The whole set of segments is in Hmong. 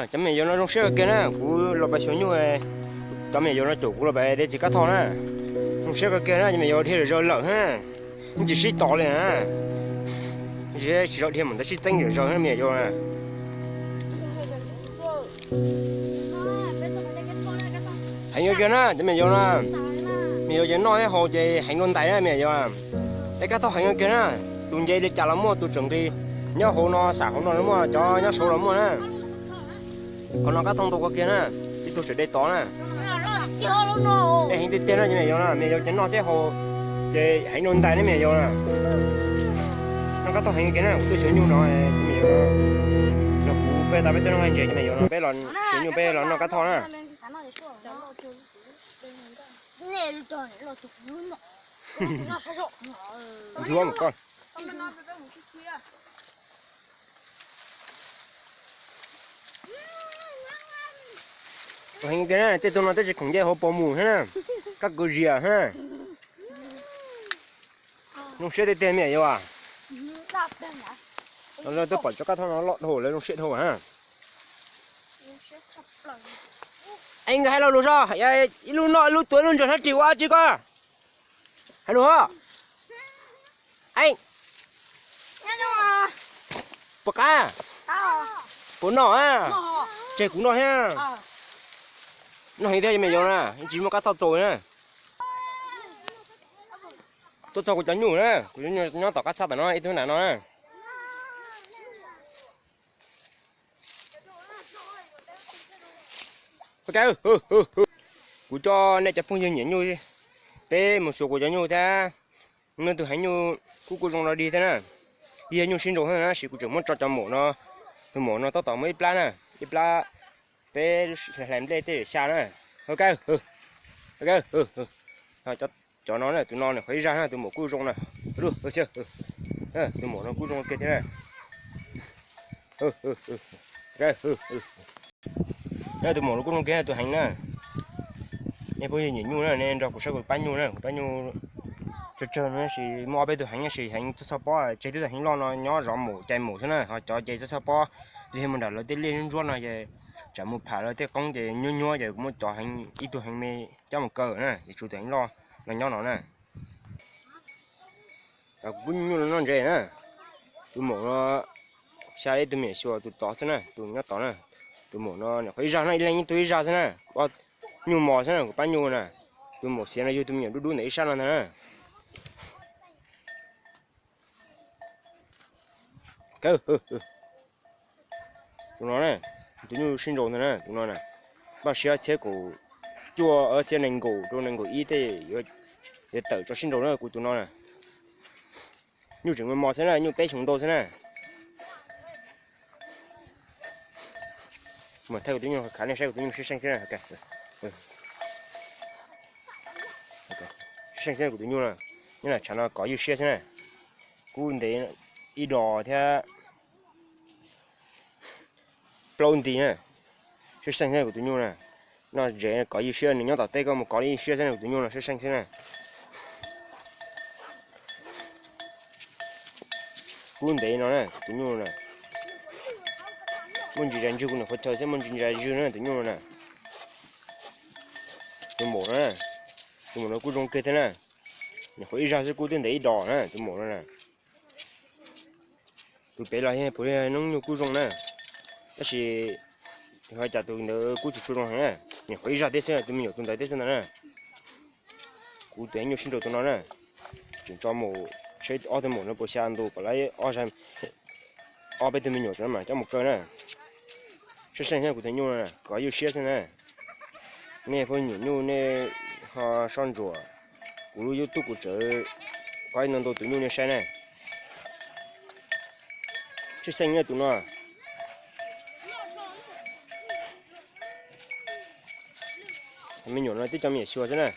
Cov me nyuam yaus no zoo siab kawg kiag na, kuv los pab xyuas nyuj, cov me nyuam yaus no caum kuv los pab de txiv kab thoj na. Zoo siab kawg kiag na, cov me nyuam yaus dhia zom zaws lawm na, yeej tsis sib tos li na. Tsis zov dhia mus ntawd sib txeeb zom zaws na me nyuam yaus na. Heev kawg kiag na cov me nyuam yaus na, me nyuam yaus ces noj thiab haus ces heev dua ntais na me nyuam yaus. Tej kab thoj heev kawg kiag na, tus nce li cas los muaj, tus tseem nqis nyob hauv no, xam hauv no los muaj, cov nyob saud los muaj na. Qhov no kab thoj ntau kawg kiag na, ib tug tseem de tod na. Heev tiag tiag na cov me nyuam yaus na, me nyuam yaus ces noj thiab haus ces heev dua ntais ne me nyuam yaus na. Noj kab thoj heev kiag na, kuv tuaj xyuas nyuj no, cov me nyuam, los kuv peb tas peb tuaj noj nqaij ntses cov me nyuam no, peb los xyuas nyuj peb los noj kab thoj na. Heev tiag, tej tug no twb tsis khoom nce hauv paus mus thiab na, kab kwv zias thiab. Zoo siab tiag tiag me nyuam yaus. Lawv twb pom cov kab thoj no loj dhau lawv zoo siab dhau na. Es nkawd hais lo lus zog, ib lub noj ib lub tuav ib lub ntsuag na, tsis ua tsi koj. Hais lus os. Puas qab? Puas noj? Tseg kuv noj thiab. Noj heev thiab me nyuam yaus na, tsis muaj kab thoj txaus na. Tuaj txog kuv cov nyuj na, kuv cov nyuj nyob tom qab txhab tom no, ib tug nram no na. Kuv coj nej cov phooj ywg nyiam nyuj, peb mus xyuas kuv cov nyuj thiab. Nej tus heev nyuj kuj kuj zoo no dig thiab na. Yog nyuj sib nraus thiab na, tab sis kuv tseem muab tso cov maum no, tus maum no tab tom muaj ib plab na, ib plab peb hlais nplej tej xya na. Cov no na, tus no na, qhov ib zaj na, tus maum kuj zoo na. Tus maum no kuj zoo kiag thiab na. Tus maum no kuj zoo kiag, tus heev na. Nej phooj ywg nyiam nyuj na, nej nrog kuv saib kuv pab nyuj na, kuv pab nyuj tsawg tsawg no tab sis muaj ob peb tug heev tab sis heev txog txog pob, tseg tib tug heev loj no nyob zov maum cais maum xwb na, ho cov ces txog txog pob, liag mus nram lawv tej liaj ntsuab no ces tsam mus pham lawv tej qoob ces nyuab nyuab ces kuv muab cov heev ib tug heev me coj mus kaw na, es tshuav tus heev loj no nyob no na. Kuv pab nyuj no noj ntses na. Tus maum no xya ib tug me nyuam xyuas tus tod xwb na, tus nyob tod na. Tus maum no nyuam qhuav ib zag no, ib leeg ib tug ib zag xwb na. Nyuj mos xwb na, kuv pab nyuj na. Tus maum xiav no yug tus me nyuam dub dub ntawm ib sab no ntag na. Tus no na, tus nyuj sib nraus ntag na, tus no na. Npaj siab txhiab kaum cuaj, txhiab nees nkaum rau nees nkaum ib tej yuav tawm tso sib nraus na, kuv tus no na. Nyuj tseem mos xwb na, nyuj peb xyoos ntau xwb na. Mas thaij kuv tus nyuj khav nej saib kuv tus nyuj sib seej xwb na. Sib seej xwb kuv tus nyuj na. Nyob na tshav no kov ywj siab xwb na. Kub ntev ib dos thiab plaub nti na. Sib seej xwb kuv tus nyuj na. Noj ntses kov ywj siab, nws nyob tom teb koj mus kov ywj siab xwb na, kuv tus nyuj no sib seej xwb na. Kub ntev no na, tus nyuj na. Muaj ntsis zais ntswg, kuv niam qhuav chaw xwb muaj ntsis zais ntswg na tus nyuj no na. Tus maum no, tus maum no kuj zoo kawg thiab na. Nyuam qhuav ib zag xwb kub twb ntev ib dos na tus maum no na. Tus pem los yog puav leej noob nyuj kuj zoo na, tab sis ho cas tus ntawd kuj tsis tshua zoo heev na. Nyuam qhuav ib zag tib xwb, tus me nyuam tus ntawd tib xwb ntag na. Kuv tus heev nyuj sib nraus tus no na. Tseem tso mus seb ob tug maum no puas xya ntus, kom lawv ob, ob peb tug me nyuam tseem mas coj mus kaw na. Sib seej xwb kuv tus nyuj no, kov ywj siab xwb na. Nej phooj ywg nyiam nyuj nej ho soj ntsuam kuv lub YouTube, kuv tseem qhov ib no ntau tus nyuj nej saib na. Sib seej na tus no. Me nyuam no twb cov me nyuam xyuas xwb na.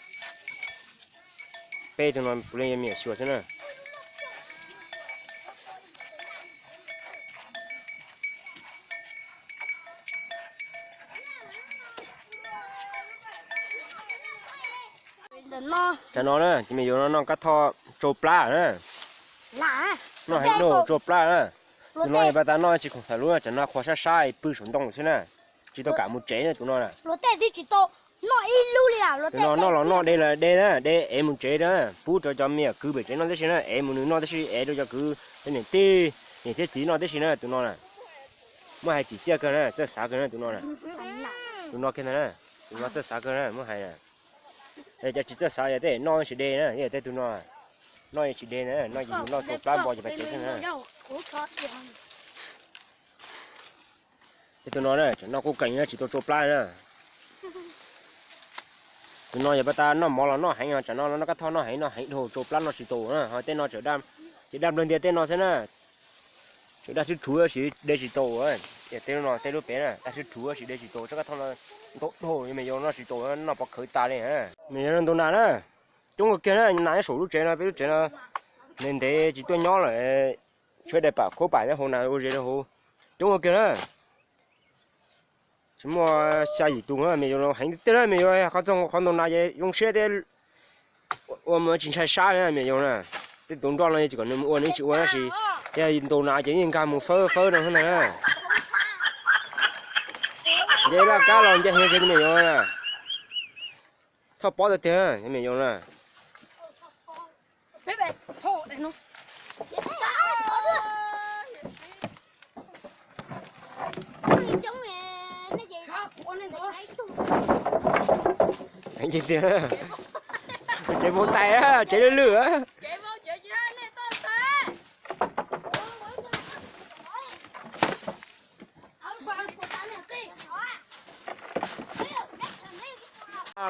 Peb tug no puav leej yog me nyuam xyuas xwb na. Tam no na, cov me nyuam no noj kab thoj tsau plab na. Noj heev dhau tsau plab na. Tus no pab tas noj tsis khoom tham lub, tam no qhuav sab sab pw saum ntoo xwb na. Tsis tau kam mus tsev na tus no na. Luag tej twb tsis tau noj ib lub li. Tus no noj los noj, de los de na, de ev mus tsev na, pub rau cov me nyuam kwv pem tsev noj tib si na, ev mus nws noj tib si, ev rau cov kwv cov niam tij, niam thiab txiv noj tib si na tus no na. Muab hais txim txiaj kawg na, txawj xav kawg na tus no na. Tus no kiag ntag na, tus no txawj xav kawg na, muab hais na. Cov tsis txawj xav yog tej noj tsis de na, yog tej tus no noj tsis de na, noj ces yus noj tsau plab npo ces pais tsev xwb na. Tej tus no na, tseem noj kuj keem na, tsis tau tsau plab na. Tus no yog pas tas noj mov los noj heev, tsam no noj kab thoj noj heev, noj heev dhau tsau plab noj tsis tau na, ho tej no tseem daj nplawg ntias tej no xwb na. Tseem daj thwb rhuv tab sis de tsis tau, tej lub no tej lub pem na, daj thwb rhuv tab sis de tsis tau, tsab kab thoj no ntau dhau, me nyuam yaus noj tsis tau, noj pov khawv tas li. Me nyuam yaus ntau nas na, coob kawg kiag na, nas nyob saum lub tsev no, peb lub tsev no ntev ntev tsis tuaj nyob lawm, tshuav daim pam khuab pam nyob hauv na, ua zes rau hauv, coob kawg kiag na. Tsis muaj xya yim tus na, me nyuam yaus heev tiag na, me nyuam yaus qhov txog qhov ntau nas ces zoo siab thiab ua tsis ntshai sab na me nyuam yaus na. Tej tus nroj no tsis kom nws mus ua nws tsis ua tab sis yog ntau nas ces yeej nkag mus fawb fawb no ntag na. Nce laj kab los nce heev tiag me nyuam yaus na. Txhob pob tiag tiag me nyuam yaus na. Heev tiag tiag, tsev npau tais, tsev lwj lwj.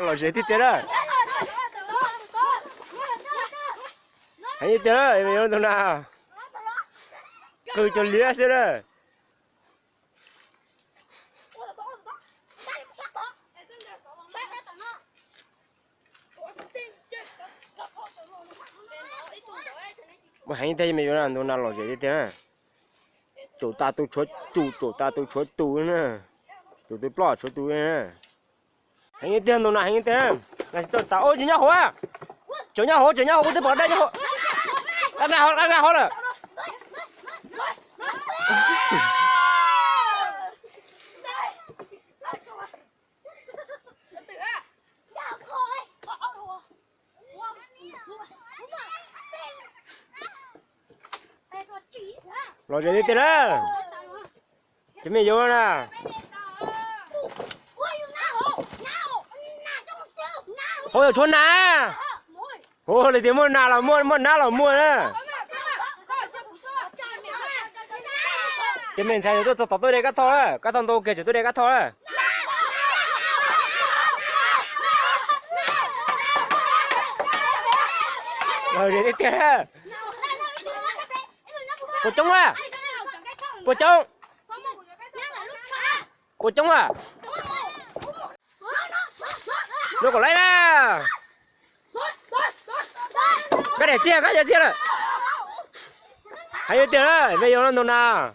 Lom zem tiag tiag na. Heev tiag na, me nyuam ntau nas, qw cov liab xwb na. Muaj heev tiag me nyuam na, ntau nas lom zem tiag tiag na. Caum tas tus tshuav tus, caum tas tus tshuav tus na. Caum tus ploj tshuav tus na. Heev tiag ntau nas heev tiag. Nas tsis txawj tas, ua tseem nyob hauv, tseem nyob hauv, tseem nyob hauv, kuv twb pom dab nyob hauv. Dab nyob hauv, dab nyob hauv lawm. Lom zem tiag tiag na. Cov me nyuam na. Hauv yog tshuav nas. Hu li tias muaj nas los muaj, muaj nab los muaj na. Cov me ntxhais tuaj txog tom tuaj de kab thoj na, kab thoj ntau kiag tseem tuaj de kab thoj na. Lom zem tiag tiag. Puas coob a? Puas coob? Puas coob a? Lub kom laib na. Kab daim txiag, kab daim txiag lawm. Heev tiag na, me nyuam no ntau nas.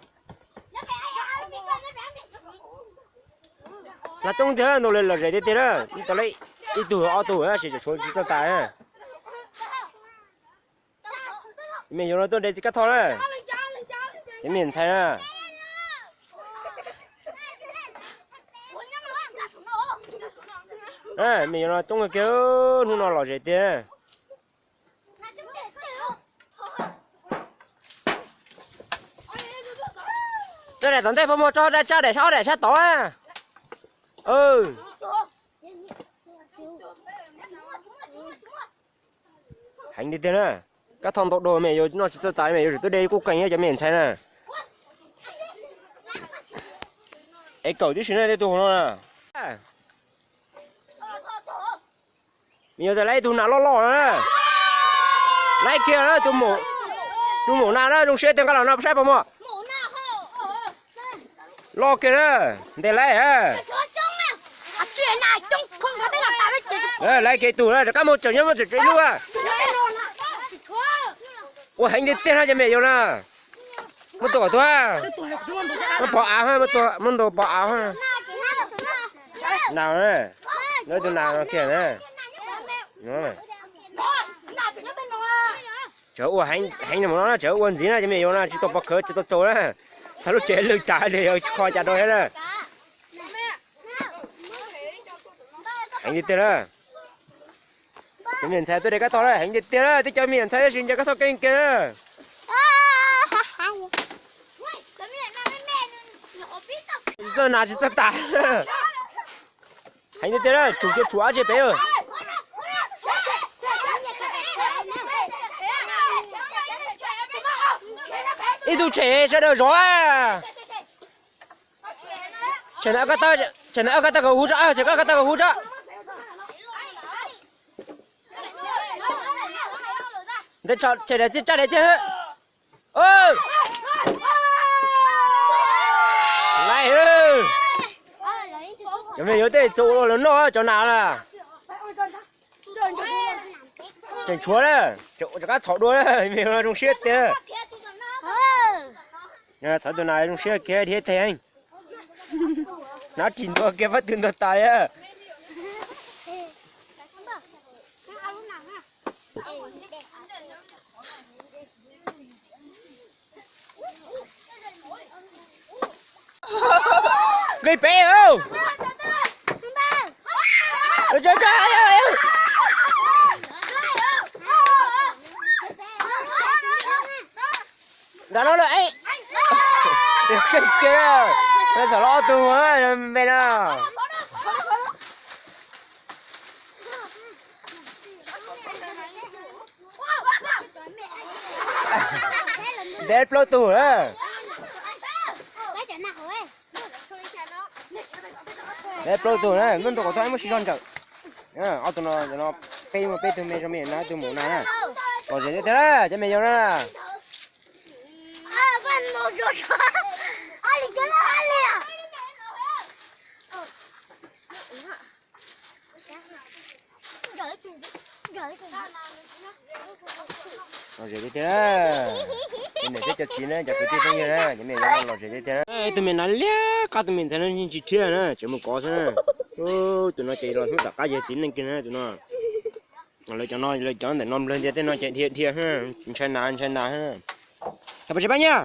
Nas coob tiag, ntau li lom zem tiag tiag na. Tau ib tug ob tug tab sis tseem tshuav tsis txawj tas. Me nyuam no tuaj de txiv kab thoj na. Cov me ntxhais na. Me nyuam no coob kiag, hnub no lom zem tiag. Tso daim tom ntej pog muag, tso daim, tso daim sab, ob daim sab tod. Heev tiag tiag na. Kab thoj ntau dua me nyuam yaus noj tsis txawj tas, me nyuam yaus tseem tuaj de kuj keem cov me ntxhais na. Es kawm tib si na tej tug no na. Me nyuam yaus laib ib tug nas loj loj na. Laib kiag na, tus maum nas na, zoo siab tiag, nqa los no saib pog muag. Loj kiag na, ntes laib. Laib kiag tus na, rov qab mus tseem nyob, mus tseem tsev lub. Ua heev tiag tiag no cov me nyuam yaus na. Muab tua kom tuag. Muab pov av, muab tua, muab ntaus pov av. Nas, lawv tus nas no kiag na. Tseem ua heev no na, tseem ua ntxiv na, cov me nyuam yaus na, tsis tau pov khawv, tsis tau txaus na. Txhaj lub tsev lwj tas li, tsis kho cas rau thiab na. Heev tiag tiag na. Cov me nyuam ntxhais tuaj de kab thoj na, heev tiag tiag na, tib cov me nyuam ntxhais tab sis ncaws kab thoj keej kiag na. Tsis txawj nas tsis txawj tas. Heev tiag tiag na, tsum kiag tsum dab tsi pem. Ib tug tshem sawv daws zov. Tshem ntawm koj tau kom hu tso, tshem koj tau kom hu tso. Ntawd tshem daim txiag tsaj daim txiag. Lais, cov me nyuam yuav tej txua ua luaj los noj cov nas lawm. Tseem tshuav na, rov qab txhom dua na, me nyuam zoo siab tiag. Txhom tus nas zoo siab kiag dhia teg heev. Nab tsis ntuag kiag pob tw ntuag tas. Nqis pem. Nram no lawm. Txhom los ob tug me no. Ntev plaub tug na. Ntev plaub tug na, nub nrog kuv txhob muab siv zog ntsawm. Ob tug no, peb mus peb tug me zoo me na, ib tug mus na. Lom zem tiag tiag na, cov me nyuam na. Lom zem tiag tiag. Cov niam thiab cov txiv na, cov kwv tij phooj ywg na, cov me nyuam lom zem tiag tiag. Ib tug me nas liab qab, tus me ntxhais no yeej tsis rhiab na, tseem mus kov xwb na. Tus no ces los hnub tom qab yog txiv neej kiag na tus no. Lawv cov no, lawv cov ntawm no nplawg ntiag, tej no ces dhia dhia, ntshai nas ntshai nas. Khaws pov tseg pab nyiaj.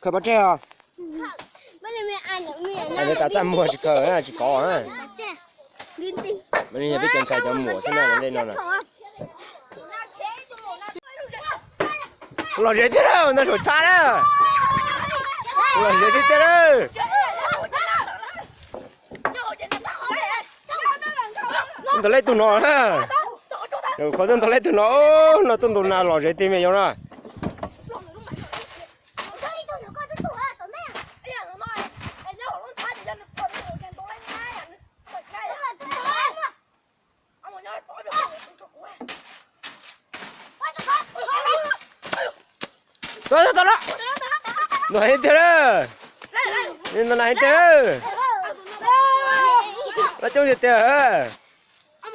Khaws pov tseg os. Ntawd tas txaj muag tsis khaws tsis kov. Mas yog peb cov ntxhais cov muam xwb na, ntawm no na. Lom zem tiag na, ntag saum txha na. Lom zem tiag tiag na. Tuaj ntaus leb tug no na. Qhov tuaj ntaus leb tug no, no tuaj ntaus nas lom zem tiag me nyuam na. Tau, tau, tau lawm. Ntaus heev tiag na. Ntaus nas heev tiag. Nas coob tiag tiag.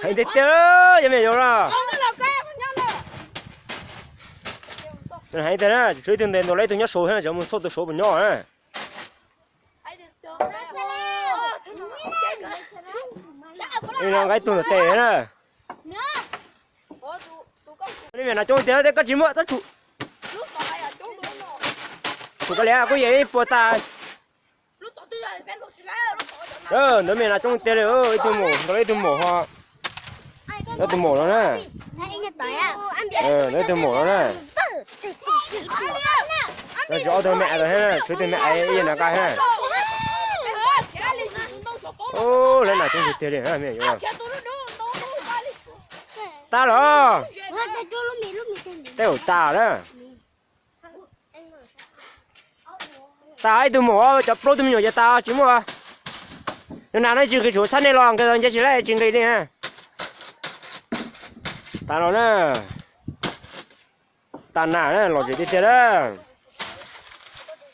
Heev tiag tiag, cov me nyuam na. Heev tiag na, tshuav ib tug ntes ntaus leb ib tug nyob saud, tsam mus xauj tus saud puas nyob na. Nqa ib tug ntawm tes na. Lub me nas coob tiag, tej koj tsis muaj txhob tshum. Tshum koj li kuj yeej ib puas tas. Ntawd me nas coob tiag li, ib tug maum, ntawd ib tug maum ho. Ntawd tus maum no na. Ntawd ib tug maum no na. Tsis ob tug me aiv los thiab, tshuav ib tug me aiv ib yam nqa thiab. Lawv nas coob tiag tiag li me nyuam. Tas los. Tej zaum tas na. Tas ib tug maum, cov plaub tug me nyuam ces tas tsis muaj. Nws nas no tsis nqis, tshuav txhab nej los nqis los nce tsis laib tsis nqis li. Tas los na. Tas nas na, lom zem tiag tiag na.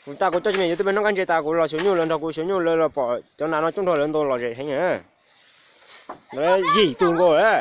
Kuv tas kuv coj cov me nyuam YouTube no nqaij ntse tas kuv los xyuas nyuj lawv nrog kuv xyuas nyuj lawv los pom cov nas no coob nrog lawv ntaus lom zem heev. Lawv yim tus nkaus lawm.